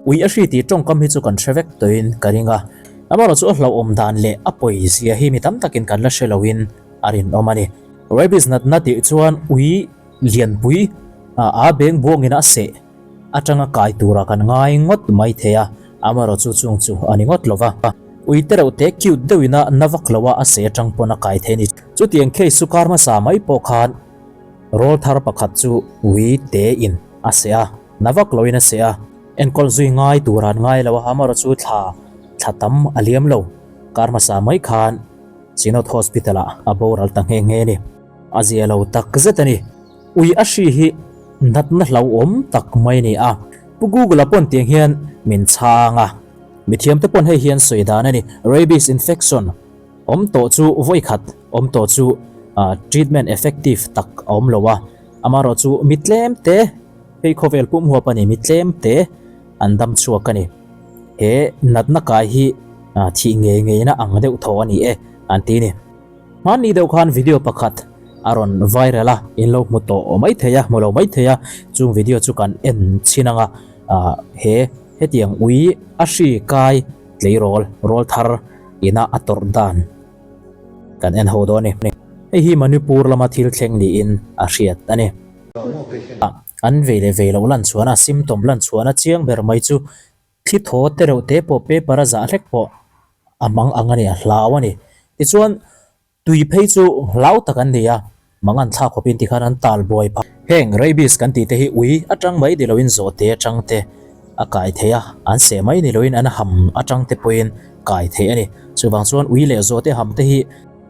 Ui a hri tih tawngkam hi chu kan hre vek tawhin ka ring a, amaherawh chu a hlauhawm dan leh a pawi zia hi mi tam takin kan la hre loin a rinawm a ni. Rabies natna tih chuan ui lianpui a beng buangin a seh atanga kai tura kan ngai ngawt mai thei a, amaherawh chu chung chu a ni ngawt lo va. Ui te reuh te cute deuhin a na vak lo a, a seh atang pawn a kai thei a ni. Chutiang case chu kar hmasa mai pawh khan rawl thar pakhat chu ui te in a seh a, na vak loin a seh a. Enkawl zui ngai tur an ngai lo a, amaherawh chu thla thla tam a liam lo. Kar hmasa mai khan Synod Hospital ah a boral ta nghe nghe a ni. A zia lo tak zet a ni. Ui a hri hi natna hlauhawm tak mai a ni a. Pu Google-a pawn tiang hian min chhang a. Mithiam te pawn hei hian sawi dan a ni. Rabies infection awm tawh chu vawi khat awm tawh chu treatment effective tak a awm lo a. Amaherawh chu mi tlem te hei khawvel pum huap a ni mi tlem te an dam chhuak a ni. He natna kai hi thih ngei ngeina ang deuh thaw a ni e an ti a ni. Hmanni deuh khan video pakhat a rawn viral a, in lo hmu tawh mai thei a, hmu lo mai thei a, chung video chu kan en chhin ang a, he hetiang ui a hri kai tleirawl rawl thar ina a tawrh dan kan en ho dawn a ni. Hei hi Manipur lama thil thleng niin a hriat a ni. An vei leh vei loh lan chhuan a, symptom lan chhuan a chiang ber mai chu Thli thaw te reuh te pawh paper a zah hlek pawh a mang ang a ni, a hlau a ni. Tichuan, tui phei chu hlau tak an ni a, mang an thlak khawpin tikhan an tal buai phah. Heng rabies kan tih te hi ui atang mai ni loin zawhte atang te a kai thei a, an seh mai ni loin an ham atang te pawhin kai thei a ni. Chuvang chuan ui leh zawhte ham te hi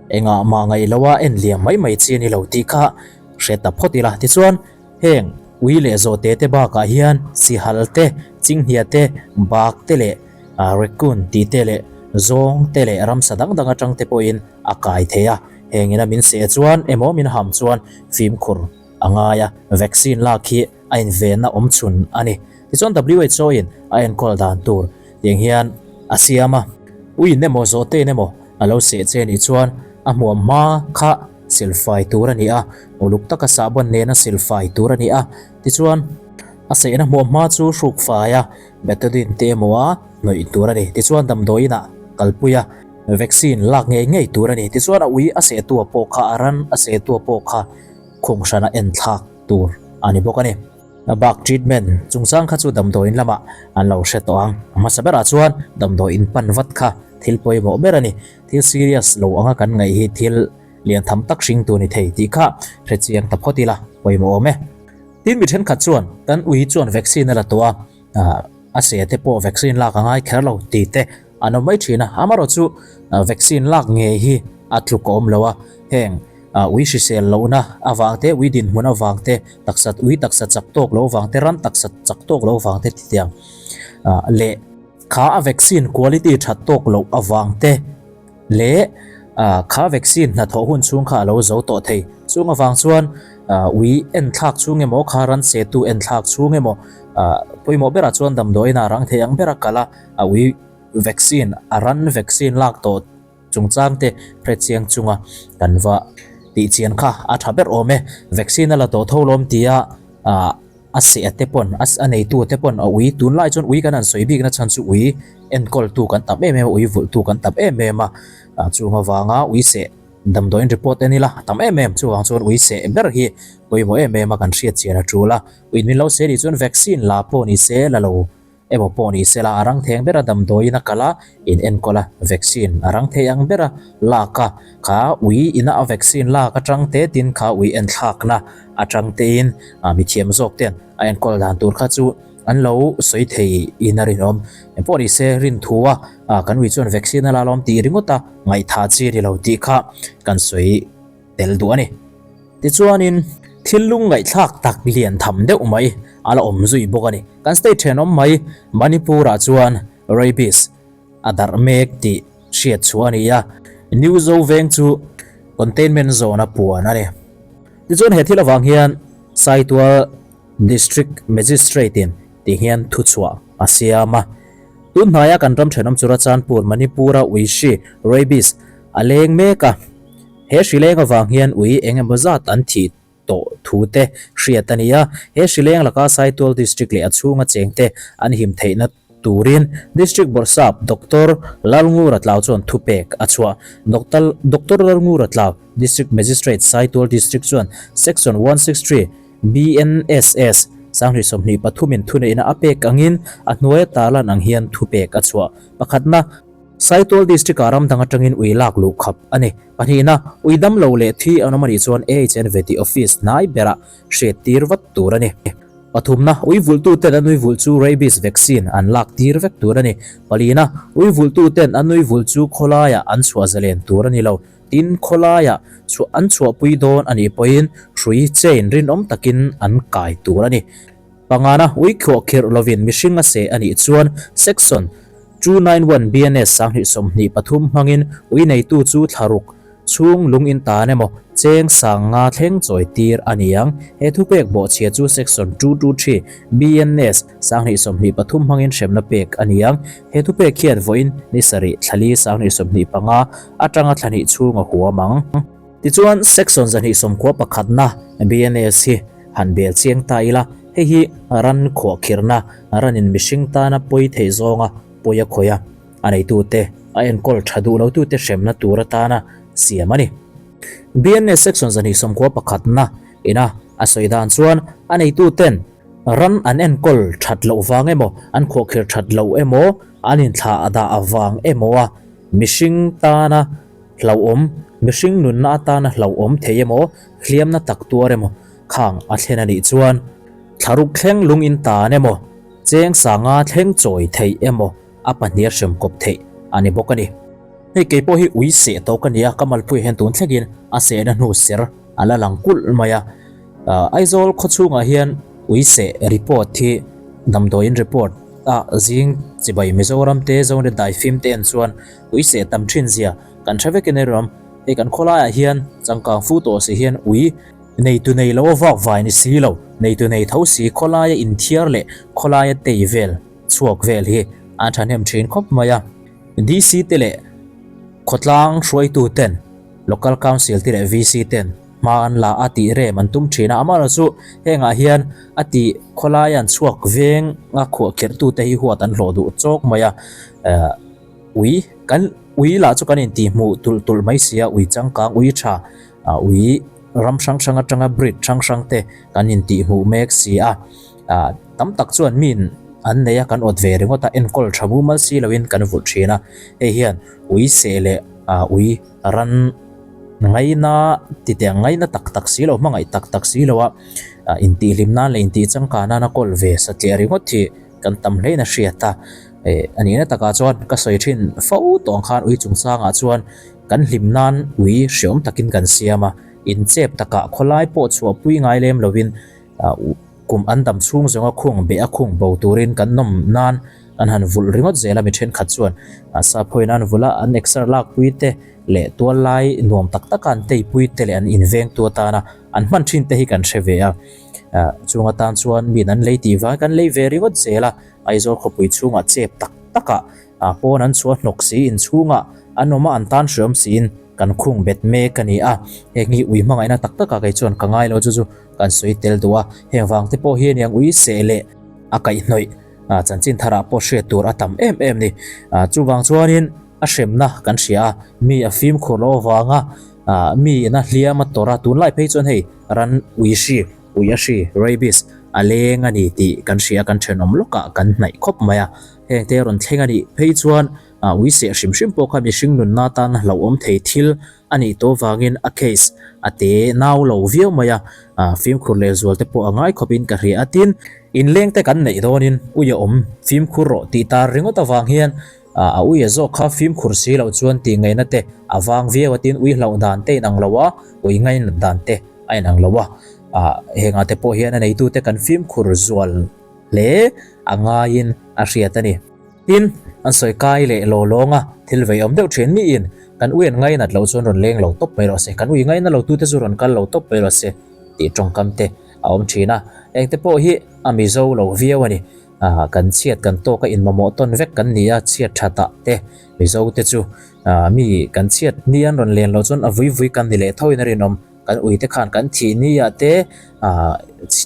engah mah ngaih loha en liam mai mai chi a ni lo tih kha hre ta phawt ila. Tichuan, Heng ui leh zawhte te bakah hian sihal te, chinghnia te, bak te leh raccoon tih te leh zawng te leh ramsa dang dang atang te pawhin a kai thei a. Heng ina min seh chuan emaw min ham chuan fimkhur a ngai a, vaccine lak hi a invenna awm chhun a ni. Tichuan WHO in a enkawl dan tur tiang hian a siam a. Uiin emaw zawhte in emaw a lo seh che nih chuan a hmuam hma kha silfai tur a ni a, uluk taka sahbawn nena silfai tur a ni a. Tichuan, a sehna hmuam hma chu hruk fai a, betadine te emaw a hnawih tur a ni. Tichuan, damdawi inah kalpui a, vaccine lak ngei ngei tur a ni. Tichuan, a ui a sehtua pawh kha, a ran a sehtua pawh kha khung hrana enthlak tur a ni bawk a ni. A bak treatment chungchang kha chu damdawiin lamah an lo hre tawh ang. A hmasa berah chuan damdawiin pan vat kha thil pawimawh ber a ni. Thil serious lo anga kan ngaih hi thil lian tham tak hringtu ni thei tih kha hre chiang ta phawt ila pawimawh awm e. Tin mi thenkhat chuan kan ui chuan vaccine a la tawh a, a se te pawh vaccine lak a ngai kher lo tih te an awm mai thin a. Amaherawh chu vaccine lak ngei hi a tluk a awm lo a, heng ui hrisel lohna avang te, ui dinhmun avang te, taksa ui taksa chak tawk lo avang te, ran taksa chak tawk lo avang te titiang leh kha a vaccine quality that tawk loh avang te leh kha vaccine hnathawh hun chhung kha a lo zo tawh thei. Chung avang chuan ui enthlak chhung emaw kha ran setu enthlak chhung emaw pawimawh berah chuan damdawiin a rang thei ang bera kal a, a ui vaccine a ran vaccine lak tawh chungchang te hre chiang chunga kan va tih chian kha a tha ber awm e. Vaccine a la tawh tho lawm tia a seh te pawn a neitu te pawn a ui tunlai chuan ui kan han sawi bikna chhan chu ui enkawltu kan tam em em a ui vulhtu kan tam em em a chung avanga ui seh damdawiin report en ila a tam em em chuvang chuan ui seh ber hi pawimawh em em a kan hriat chian a tul a uiin min lo seh nih chuan vaccine la pawh ni se la lo Emaw pawh ni sela a rang theng bera damdawiin a kal a, in enkawl a, vaccine a rang thei ang bera lak a, kha ui ina a vaccine lak atang te tin kha ui enthlakna atang tein mithiam zawk ten a enkawl dan tur kha chu an lo sawi thei in a rinawm. Engpawh ni se rin thu a, kan ui chuan vaccine a la lawm tih ringawt a ngaihthah chi a ni lo tih kha kan sawi tel duh a ni. Tichuanin, thil lungngaihthlak tak lian tham deuh mai a la awm zui bawk a ni. Kan state thenawm mai Manipur-ah chuan rabies a darh mek tih hriat chhuah a ni a, New Zo veng chu containment zone a puan a ni. Tichuan he thil avang hian Saitual District Magistrate-in ti hian thuchhuah a siam a. Tun hnaia kan ram thenawm Churachandpur, Manipur-a uishi, rabies, a leng mek a. He hrileng avang hian ui eng emaw zat an thih tawh thu te hriat a ni a, he hrileng laka Saitual District leh a chhunga chengte an him theihna turin District Bawrhsap Doctor Lalngura Tlau chuan thupek a chhuah. Doctor Doctor Lalngura Tlau, District Magistrate Saitual District chuan Section 163 BNSS Sanghnih 23 in thuneihna a pek angin a hnuaia tarlan ang hian thupek a chhuah. Pakhatna, Saitual District-ah ram dang atangin ui lak luh khap a ni. Pahnihna, ui dam lo leh thi an awm a nih chuan AHNVT office hnai berah hriat tir vat tur a ni. Pathumna, ui vulhtuten an ui vulh chu rabies vaccine an lak tir vek tur a ni. Palina, ui vulhtuten an ui vulh chu khawlaiah an chhuah zalen tur a ni lo. Tin, khawlaiah chhuah an chhuahpui dawn a nih pawhin hrui, chain, rinawm takin an kai tur a ni. Pangana, ui khuahkhirh lovin mihring a seh a nih chuan Section 291 BNS 2023 hmangin ui neitu chu thlaruk Chhung lung in tan emaw cheng sang nga thleng chawi tir a ni ang. He thupek bawhchhia chu Section 223 BNS 2023 hmangin hremna pek a ni ang. He thupek hian vawiin ni sarih thlali 2025 atanga thlahnih chhung a huam ang. Tichuan Section 291 pakhatna BNS hi han bel chiang ta ila, hei hi ran khuahkhirhna, ranin mihring tana pawi theih zawnga pawi a khawih a. A neitute, a enkawl tha duh lotute hremna tur atana siam a ni. BNS Section 290 pakhatna ina a sawi dan chuan a neituten ran an enkawl that loh vang emaw, an khuahkhir that loh emaw, an inthlah dah avang emaw a mihring tana hlauhawm, mihring nunna atana hlauhawm thei emaw, hliamna tak tuar emaw khang a thlen a nih chuan thlaruk thleng lung in tan emaw, cheng sanga thleng chawi theih emaw, a pahnih a hrem kawp theih a ni bawk a ni. Hei kei pawh hi ui seh tawh ka ni a, ka malpui hian tun thlengin a sehna hnu ser a la lang kulh mai a. Aizawl khaw chhungah hian ui seh report hi damdawiin report a zing chibai Mizoram te Zonet daifim te en chuan ui seh tam thin zia kan hre vekin a rinawm. Hei kan khawlaiah hian changkang fu tawh si hian ui neitu nei lo a vak vai ni si lo, neitu nei tho si khawlaia inthiar leh khawlaia tei vel chhuak vel hi an thahnem thin khawp mai a. DC te leh khawtlang hruaitu ten, Local Council te leh VC ten hma an la a tih rem an tum thin a, amaherawh chu hengah hian a tih khawlai an chhuak veng a khuahkhirh tute hi huat an hlawh duh chawk mai a. Ui kan ui lah chu kan intihhmuh tulh tulh mai si a, ui changkang, ui tha, ui ram hrang hrang atanga breed hrang hrang te kan intihhmuh mek si a. Ah tam tak chuan min an nei a kan awt ve ringawt a enkawl tha mumal si loin kan vulh thin a hei hian ui seh leh ah ui ran ngaina ti teh ang ngaina tak tak si lo hmangaih tak tak si lo a ah intihhlim nan leh intih changkan nana kawl ve satliah ringawt hi kan tam hlein a hriat a eh a nihna takah chuan ka sawi thin fo tawh ang khan ui chungchangah chuan kan hlim nan ui hreawm takin kan siam a inchep takah khawlai pawh chhuahpui ngai lem loin Kum an dam chhung zawnga khung beh a khung bo turin kan nawm nan an han vulh ringawt zel a, mi thenkhat chuan saphawiin an vulh a, an exer lakpui te leh tual lai nuam tak taka an teipui te leh an invengtu atana an hman thin te hi kan hre ve a. Chung atan chuan miin an lei tih vangin kan lei ve ringawt zel a, Aizawl khawpui chhungah chep tak takah pawn an chhuah hnawk si inchhungah an awm a, an tan hreawm siin kan khung bet mek a ni a, heng hi ui hmangaihna tak takah kei chuan ka ngai lo chu chu kan sawi tel duh a, heng vang te pawh hi aniang ui seh leh a kaihhnawih chanchin tharah pawh hriat tur a tam em em ni. Chuvang chuanin a hremna kan hria a, mi a fimkhur loh avanga mi ina hliam a tawrh a, tunlai phei chuan hei ran ui hri, ui a hri, rabies, a leng a ni tih kan hria a, kan thenawm lawkah kan hnaih khawp mai a, heng te rawn thleng a nih phei chuan ui seh hrim hrim pawh kha mihring nunna atana hlauhawm thei thil a nih tawh vangin a case a te nau lo viau mai a, fimkhur leh zual te pawh a ngai khawpin ka hria a tin inleng te kan neih dawnin ui a awm fimkhur rawh tih tar ringawt avang hian a ui a zawk kha fimkhur si loh chuan tih ngaihna te a vang viau a tin ui hlauh dan te inang lo a, ui ngainat dan te a inang lo a, hengah te pawh hian a neitu te kan fimkhur zual hle a ngaiin a hriat a ni. Tin, an sawi kai leh law lawng a, thil vei awm deuh thin miin kan ui an ngainat loh chuan rawn leng lo tawp mai rawh se, kan ui ngaina lo tute chu rawn kal lo tawp mai rawh se tih tawngkam te a awm thin a. Engte pawh hi a mizo lo viau a ni. Ah, kan chhiat kan tawk a inmamawh tawn vek kan ni a, chhiat that ah te mizo te chu ah mi kan chhiat ni an rawn len loh chuan a vui vui kan ni leh tho in a rinawm. Kan ui te khan kan thih ni ah te ah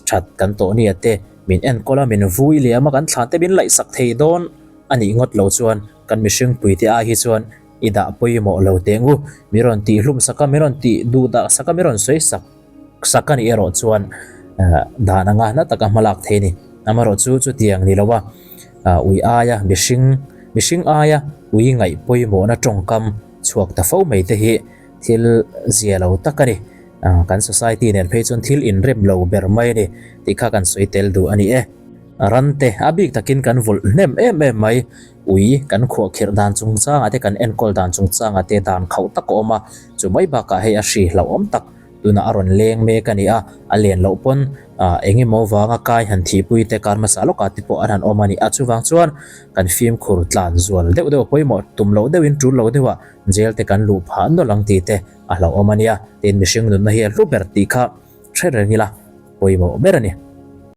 that kan tawh ni ah te min enkawl a, min vui liam a, kan thlan te min laihsak thei dawn. a nih ngawt lo chuan kan mihring puite ai hi chuan i dah pawimawh lo teh ngu. Mi rawn tih hlum sak a, mi rawn tih duh dah sak a, mi rawn sawi sak sak a nih erawh chuan dan anga na taka hma lak thei a ni. Amaherawh chu chutiang ni lo a, ui aia mihring mihring aia ui ngaih pawimawhna tawngkam chhuak ta fo mai te hi thil zia lo tak a ni. Kan society nen phei chuan thil inrem lo ber mai a ni tih kha kan sawi tel duh a ni e. Ran te a bik takin kan vulh hnem em em mai. Ui kan khuahkhirh dan chungchangah te kan enkawl dan chungchangah te dan khauh tak a awm a, chu mai bakah hei a hri hlauhawm tak tunah a rawn leng mek a ni a, a len loh pawn eng emaw vanga kai han thihpui te kar hmasa lawkah te pawh an han awm a ni a, chuvang chuan kan fimkhur tlan zual deuh deuh a pawimawh tum loh deuhin tul lo deuhah jail te kan luh phah nawlh ang tih te a hlauhawm a nia, tin mihring nunna hi a hlu ber tih kha hre reng ila pawimawh ber a ni.